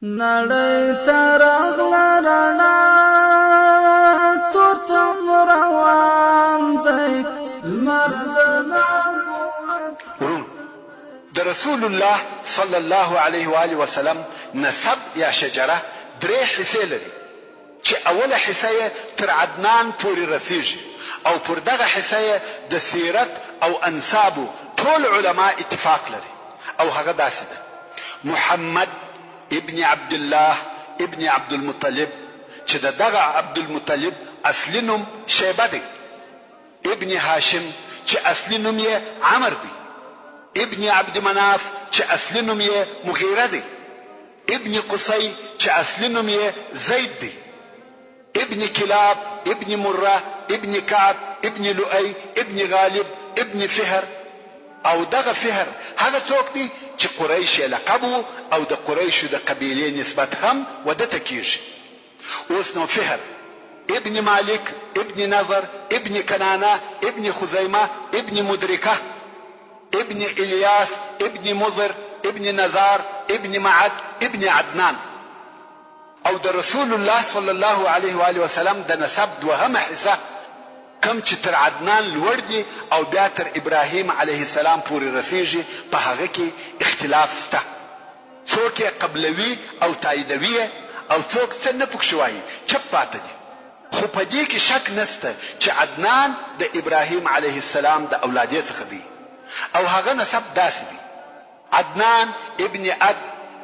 نړۍ ته راغله رڼا، تورتم روان دی، لمر د نبوت. وروڼو! د رسول الله صلی الله علیه و آله وسلم نسب یا شجره درې حصې لري چې اوله حصه یې تر عدنان پورې رسیږي او پر دغه حصه یې د سیرت او انسابو ټول علماء اتفاق لري او هغه داسې ده، محمد ابن عبدالله ابن عبدالمطلب چې د دغه عبدالمطلب اصلي نوم شیبه دی، ابن هاشم چې اصلي نوم یې عمر دی، ابن عبد مناف چې اصلي نوم یې مغیره دی، ابن قصی چې اصلي نوم یې زید دی، ابن کلاب ابن مره ابن کعب ابن لؤی ابن غالب ابن فهر او دغه فهر هغه څوک دی چې قریش یې لقب وو او د قریشو د قبیلې نسبت هم وده ته کیږي. اوس نو فهر ابن مالک ابن نضر ابن کنانه ابن خزیمه ابن مدرکه ابن الیاس ابن مضر ابن نزار ابن معد ابن عدنان او د رسول الله صلی الله علیه و آله وسلم د نسب دوهمه حصه کوم چې تر عدنان لوړ دي او بیا تر ابراهیم علیه السلام پورې رسیږي په هغه کې اختلاف شته. څوک یې قبلوي او تاییدوي یې او څوک څه نه پکښې وايي، چپ پاته دي. خو په دې کې شک نشته چې عدنان د ابراهیم علیه السلام د اولادې څخه دی او هغه نسب داسې دی، عدنان ابن اد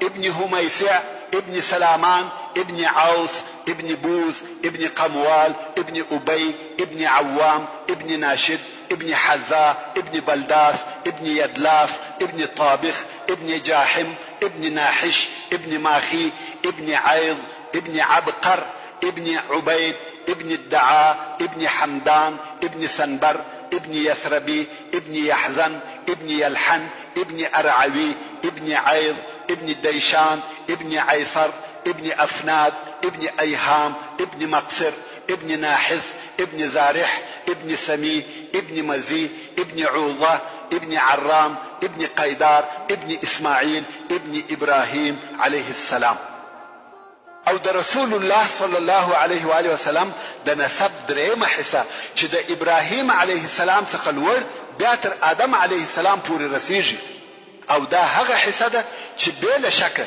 ابن هميسع ابن سلامان ابن عوص ابن بوز ابن قموال ابن ابي ابن عوام ابن ناشد ابن حذا ابن بلداس ابن يدلاف ابن طابخ ابن جاحم ابن ناحش ابن ماخي ابن عيض ابن عبقر ابن عبيد ابن الدعاء ابن حمدان ابن سنبر ابن يثربي ابن يحزن ابن يلحن ابن ارعوي ابن عيض ابن ديشان ابن عيصر ابن افناد ابن ايهام ابن مقصر ابن ناحس ابن زارح ابن سمي ابن مزي ابن عوضة ابن عرام ابن قيدار ابن اسماعيل ابن ابراهيم عليه السلام. او د رسول الله صلی الله علیه و آله وسلم د نسب درېیمه حصه چې د ابراهیم علیه السلام څخه لوړ بیا تر آدم علیه السلام پورې رسیږي او دا هغه حصه ده چې بې له شکه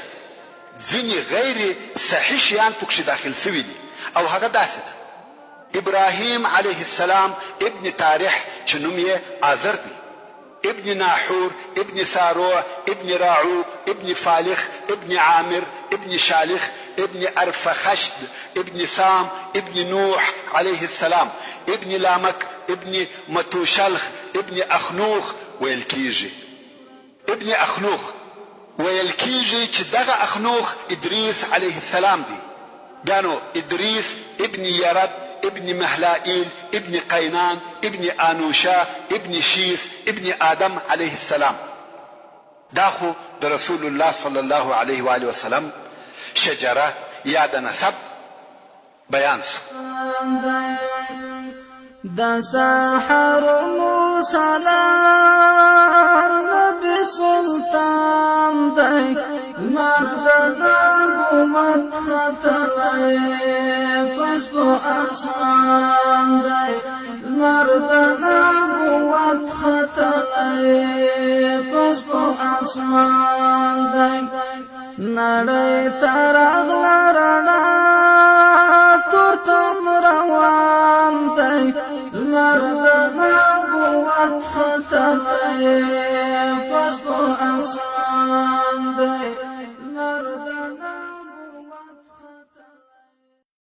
ځینې غیر صحیح شیان پکښې داخل شوي دي او هغه داسې ده، ابراهیم علیه السلام ابن تارح چې نوم یې آزر دی. ابن ناحور ابن ساروع ابن راعو ابن فالخ ابن عامر ابن شالخ ابن ارفخشد ابن سام ابن نوح علیه السلام ابن لامک ابن متوشلخ ابن اخنوخ ویل کیږي ابن اخنوخ ویل کیږي چې دغه اخنوخ ادریس علیه السلام دی. بیا نو ادریس ابن یرد ابن مهلائیل ابن قینان ابن انوشه ابن شیس ابن آدم علیه السلام. دا خو د رسول الله صلی الله علیه وآله وسلم شجره یا د نسب بیان شو. د سحرونو سالار نبی سلطان دی، لمر د نبوت ختلی پس په اسمان دی، لمر د نبوت ختلی پس په اسمان دی. نړۍ ته راغله رڼا، تورتم روان دی، لمر د نبوت ختلی پس په اسمان